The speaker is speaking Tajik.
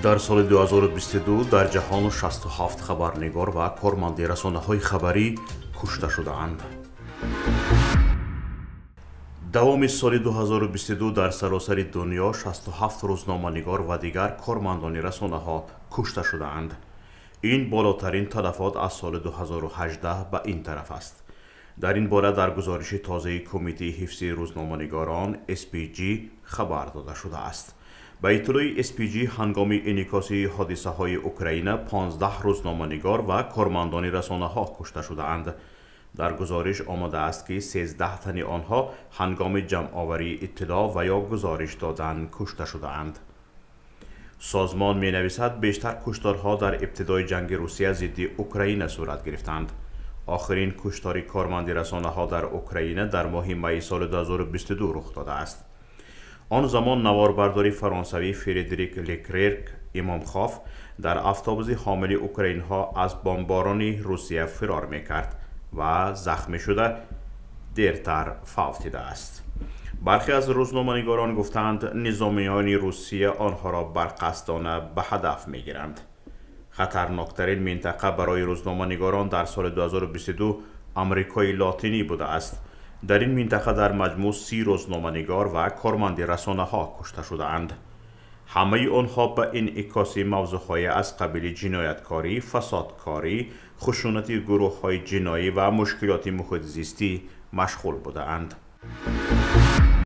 Дар соли 2022 дар ҷаҳон 67 хабарнигор ва корманди расонаҳои хабарӣ кушта шудаанд. Давоми соли 2022 дар саросари дунё 67 рӯзноманигор ва дигар кормандони расонаҳо кушта шудаанд. Ин болотарин талафот аз соли 2018 ба ин тараф аст. Дар ин бора дар гузориши тозаи Кумитаи ҳифзи рӯзноманигорон SPG хабар дода шудааст. Ба иттилои SPG, ҳангоми инъикоси ҳодисаҳои Украина 15 рӯзноманигор ва кормандони расонаҳо кушта шудаанд. Дар гузориш омадааст, ки 13 тани онҳо ҳангоми ҷамъоварии иттилоъ ва ё гузориш додан кушта шудаанд. Созмон менависад, бештар кушторҳо дар ибтидои ҷанги Русия зидди Украина сурат гирифтанд. Охирин куштори корманди расонаҳо дар Украина дар моҳи майи соли 2022 рух додааст. Он замон наворбардори фаронсавӣ Фредерик Леклерк Имомхоф дар автобуси ҳомили украинҳо аз бомборони Русия фирор мекард ва захмӣ шуда, дертар фавтидааст. Бархе аз рӯзноманигорон гуфтаанд, низомиёни Русия онҳоро барқасдона ба ҳадаф мегиранд. Хатарноктарин минтақа барои рӯзноманигорон дар соли 2022 Амрикои Лотинӣ будааст. Дар ин минтақа дар маҷмӯъ 30 рӯзноманигор ва корманди расонаҳо кушта шудаанд. Ҳамаи онҳо ба инъикоси мавзӯъҳое аз қабили ҷинояткорӣ, фасодкорӣ, хушунати гурӯҳҳои ҷиноӣ ва мушкилоти муҳитзистӣ машғул будаанд.